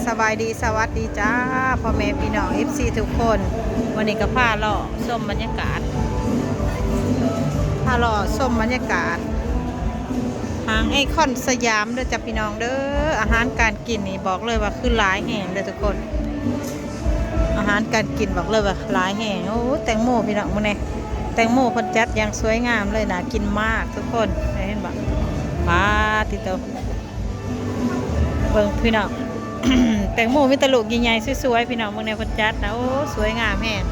ສະບາຍດີ ສະຫວັດດີຈ້າ ພໍ່ແມ່ພີ່ນ້ອງ ເອັຟຊີ ທຸກຄົນ. ມື້ນີ້ກໍພາເລາະຊົມບັນຍາກາດ ພາເລາະຊົມບັນຍາກາດຫ້າງໄອຄອນສະຫຍາມເດີຈ້າ ພີ່ນ້ອງເດີ. ອາຫານການກິນນີ້ບອກເລີຍວ່າຄືຫຼາຍແຮງເດີທຸກຄົນ. ອາຫານການກິນບອກເລີຍວ່າຫຼາຍແຮງ. ໂອ້ ແຕງໂມພີ່ນ້ອງ ມື້ນີ້ແຕງໂມເພິ່ນຈັດຢ່າງສວຍງາມເລີຍ ໜ້າກິນມາກທຸກຄົນ. ເຫັນບໍ່? ປາດຕິໂຕ ເບິ່ງພີ່ນ້ອງ ແຕງໂມມີແຕ່ລູກໃຫຍ່ໆ ສວຍໆ ພີ່ນ້ອງ. ເບິ່ງແດ່ເພິ່ນຈັດນະ ໂອ້ ສວຍງາມແຮງ.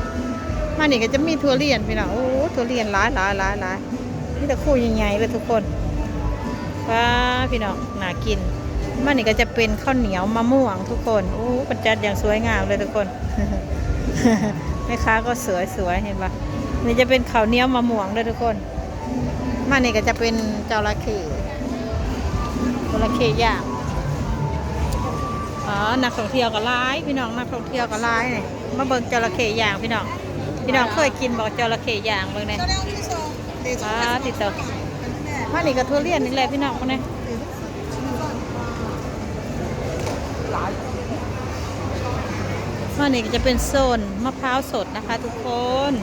ມານີ້ກໍຈະມີຖົ່ວລຽນພີ່ນ້ອງ ໂອ້ ຖົ່ວລຽນຫຼາຍໆໆໆ ມີແຕ່ຄູ່ໃຫຍ່ໆເລີຍທຸກຄົນ. ປາດ ພີ່ນ້ອງ ໜ້າກິນ. ມານີ້ກໍຈະເປັນເຂົ້າໜຽວມະມ່ວງທຸກຄົນ. ໂອ້ ເພິ່ນຈັດຢ່າງສວຍງາມເລີຍທຸກຄົນ. ແມ່ຄ້າກໍສວຍໆ ເຫັນບໍ່? ນີ້ຈະເປັນເຂົ້າໜຽວມະມ່ວງເດີທຸກຄົນ. ມານີ້ກໍຈະເປັນຈໍລະເຂ້ ຈໍລະເຂ້ຍ່າງ. ອໍ ນັກທ່ອງທ່ຽວກໍຫຼາຍພີ່ນ້ອງ ນັກທ່ອງທ່ຽວກໍຫຼາຍນີ້. ມາເບິ່ງຈໍລະເຂ້ຍ່າງພີ່ນ້ອງ. ພີ່ນ້ອງເຄີຍກິນບໍ່ ຈໍລະເຂ້ຍ່າງ? ເບິ່ງແດ່ ປາດຕິໂຕ. ມານີ້ກໍຖົ່ວລຽນອີກແລ້ວພີ່ນ້ອງ ເບິ່ງແດ່. ມານີ້ກໍຈະເປັນໂຊນມະພ້າວສົດນະຄະທຸກຄົນ.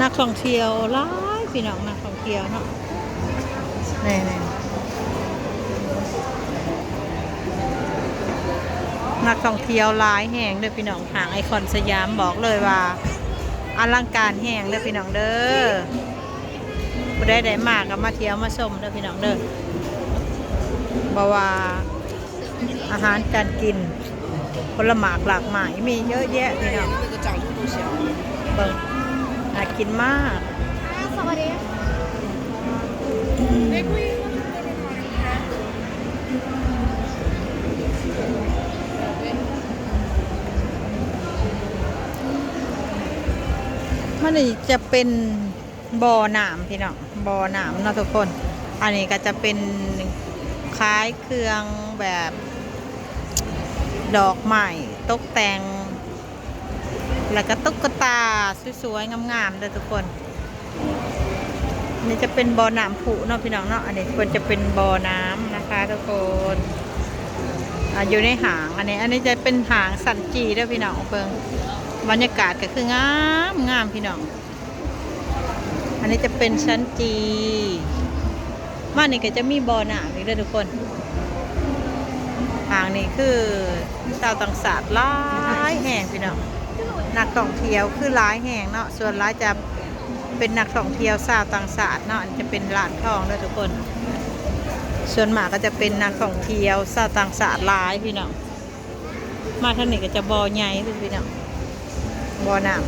ນັກທ່ອງທ່ຽວຫຼາຍພີ່ນ້ອງ ນັກທ່ອງທ່ຽວເນາະ ແນ່ໆ ນັກທ່ອງທ່ຽວຫຼາຍແຮງເດີພີ່ນ້ອງ. ຫ້າງໄອຄອນສະຫຍາມບອກເລີຍວ່າອະລັງການແຮງເດີພີ່ນ້ອງເດີ. ຜູ້ໃດໄດ້ມາກໍມາທ່ຽວມາຊົມເດີພີ່ນ້ອງເດີ ບໍ່ວ່າ ອາຫານການກິນ ຜົນລະໝາກຫຼາກຫຼາຍ ມີເຍອະແຍະພີ່ນ້ອງ. ເບິ່ງ ໜ້າກິນມາກ. ມັນນີ້ຈະເປັນ ບໍ່ນ້ຳພີ່ນ້ອງ ບໍ່ນ້ຳເນາະທຸກຄົນ. ອັນນີ້ກໍຈະເປັນຂາຍເຄື່ອງແບບດອກໄມ້ຕົກແຕ່ງ ແລ້ວກໍຕຸກກະຕາສວຍໆງາມໆເດີທຸກຄົນ. ນີ້ຈະເປັນບໍ່ນ້ຳພຸເນາະພີ່ນ້ອງເນາະ. ອັນນີ້ເພິ່ນຈະເປັນບໍ່ນ້ຳນະຄະທຸກຄົນ ອາ ຢູ່ໃນຫ້າງ. ອັນນີ້ ອັນນີ້ຈະເປັນຫ້າງຊັ້ນຈີເດີພີ່ນ້ອງ. ເບິ່ງ ບັນຍາກາດກໍຄືງາມໆ ພີ່ນ້ອງ. ອັນນີ້ຈະເປັນຊັ້ນຈີ. ມານີ້ກໍຈະມີບໍ່ນ້ຳອີກເດີທຸກຄົນ. ຫ້າງນີ້ຄືຊາວຕ່າງຊາດຫຼາຍແຮງພີ່ນ້ອງ. ນັກທ່ອງທ່ຽວຄືຫຼາຍແຮງເນາະ. ສ່ວນຫຼາຍຈະເປັນນັກທ່ອງທ່ຽວຊາວຕ່າງຊາດເນາະ. ອັນນີ້ຈະເປັນຮ້ານທອງເດີທຸກຄົນ. ສ່ວນມາກກໍຈະເປັນນັກທ່ອງທ່ຽວຊາວຕ່າງຊາດຫຼາຍພີ່ນ້ອງ. ມາທາງນີ້ກໍຈະບໍ່ໃຫຍ່ເດີພີ່ນ້ອງ ບໍ່ນ້ຳ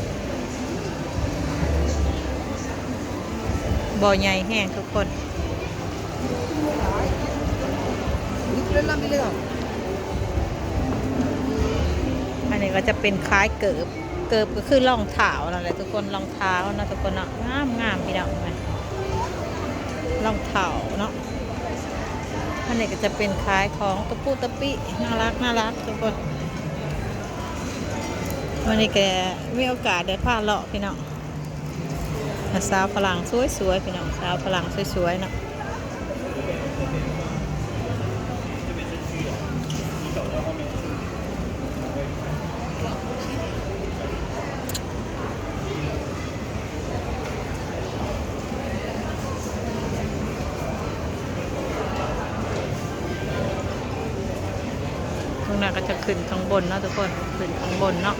ບໍ່ໃຫຍ່ແຮງທຸກຄົນ. ອັນນີ້ກໍຈະເປັນຂາຍເກີບ ເກີບກໍຄືລອງເທົ້ານັ້ນແຫຼະທຸກຄົນ ລອງເທົ້າເນາະທຸກຄົນເນາະ. ງາມໆ ພີ່ນ້ອງ ລອງເທົ້າເນາະ. ອັນນີ້ກໍຈະເປັນຂາຍຂອງຕະປຸຕະປິ ໜ້າລັກໆ ທຸກຄົນ. ມື້ນີ້ກໍມີໂອກາດໄດ້ພາເລາະພີ່ນ້ອງ ສາວຝຣັ່ງສວຍໆ ພີ່ນ້ອງ ສາວຝຣັ່ງສວຍໆ ເນາະ. ຂ້າງໜ້າກໍຈະຂຶ້ນຂ້າງບົນເນາະທຸກຄົນ ຂຶ້ນຂ້າງບົນເນາະ.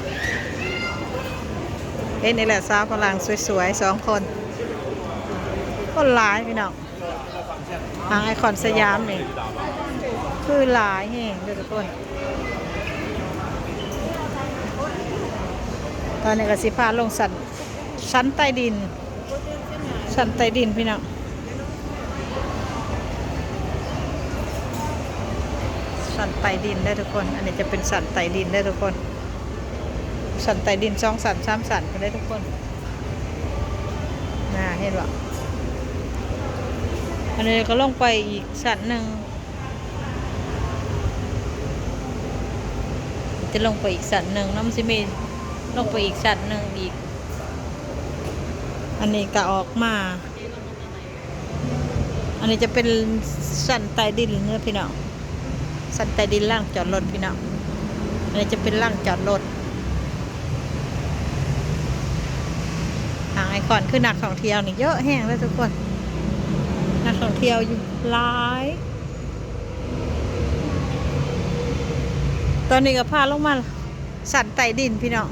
ເຫັນນີ້ແຫຼະ ສາວຝຣັ່ງສວຍໆ ສອງຄົນ ຄົນຫຼາຍພີ່ນ້ອງ. ຫ້າງໄອຄອນສະຫຍາມນີ້ຄືຫຼາຍແຮງເດີທຸກຄົນ. ຕອນນີ້ກໍຊິພາລົງຊັ້ນ ຊັ້ນໃຕ້ດິນ ຊັ້ນໃຕ້ດິນພີ່ນ້ອງ ຊັ້ນໃຕ້ດິນເດີທຸກຄົນ. ອັນນີ້ຈະເປັນຊັ້ນໃຕ້ດິນເດີທຸກຄົນ ຊັ້ນໃຕ້ດິນສອງຊັ້ນສາມຊັ້ນພຸ້ນເດີທຸກຄົນ. ນະ ເຫັນບໍ່? ອັນນີ້ກໍລົງໄປອີກຊັ້ນໜຶ່ງ ຈະລົງໄປອີກຊັ້ນໜຶ່ງເນາະ ມັນຊິມີລົງໄປອີກຊັ້ນໜຶ່ງອີກ. ອັນນີ້ກໍອອກມາ ອັນນີ້ຈະເປັນຊັ້ນໃຕ້ດິນເດີພີ່ນ້ອງ, ຊັ້ນໃຕ້ດິນລານຈອດລົດພີ່ນ້ອງ. ອັນນີ້ຈະເປັນລານຈອດລົດ. ຫາງໄອຄອນ ຄືນັກທ່ອງທ່ຽວນີ້ເຍາະແຮງເດີທຸກຄົນ, ນັກທ່ອງທ່ຽວຢູ່ຫຼາຍ. ຕອນນີ້ກໍພາລົງມາຊັ້ນໃຕ້ດິນພີ່ນ້ອງ,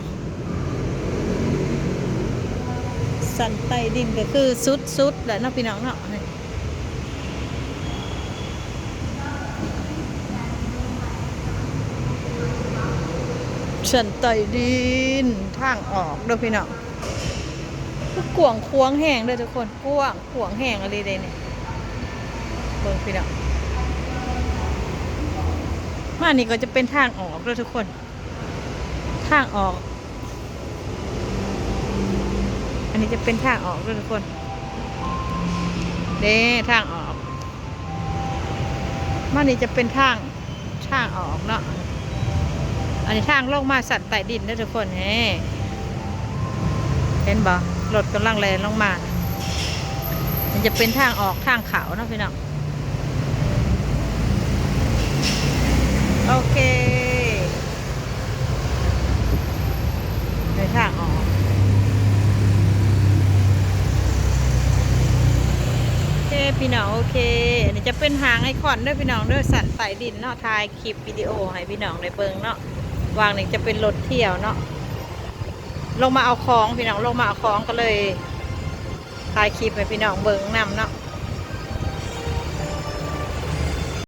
ຊັ້ນໃຕ້ດິນກໍຄືສຸດໆແຫຼະເນາະພີ່ນ້ອງເນາະ. ຊັ້ນໃຕ້ດິນ ທາງອອກເດີພີ່ນ້ອງ, ຄືກວ້າງຂວາງແຮງເດີທຸກຄົນ, ກວ້າງຂວາງແຮງອີ່ຫຼີເດ້ນີ້. ເບິ່ງພີ່ນ້ອງ, ມານີ້ກໍຈະເປັນທາງອອກເດີທຸກຄົນ. ທາງອອກ, ອັນນີ້ຈະເປັນທາງອອກເດີທຸກຄົນ, ເດ້ ທາງອອກ. ມານີ້ຈະເປັນທາງ, ທາງອອກເນາະ. ອັນນີ້ທາງລົງມາຊັ້ນໃຕ້ດິນເດີທຸກຄົນ, ເຫັນ ເຫັນບໍ່? ລົດກຳລັງແລ່ນລົງມາ. ມັນຈະເປັນທາງອອກທາງເຂົ້າເນາະພີ່ນ້ອງ. ໂອເຄ ໄປທາງອອກ. ໂອເຄພີ່ນ້ອງ, ໂອເຄ. ອັນນີ້ຈະເປັນຫ້າງໄອຄອນເດີພີ່ນ້ອງເດີ, ຊັ້ນໃຕ້ດິນເນາະ. ຖ່າຍຄລິບວິດີໂອໃຫ້ພີ່ນ້ອງໄດ້ເບິ່ງເນາະ. ຫວ່າງນີ້ຈະເປັນລົດທ່ຽວເນາະ, ລົງມາເອົາຂອງພີ່ນ້ອງ, ລົງມາເອົາຂອງ ກໍເລີຍຖ່າຍຄລິບໃຫ້ພີ່ນ້ອງເບິ່ງນຳເນາະ.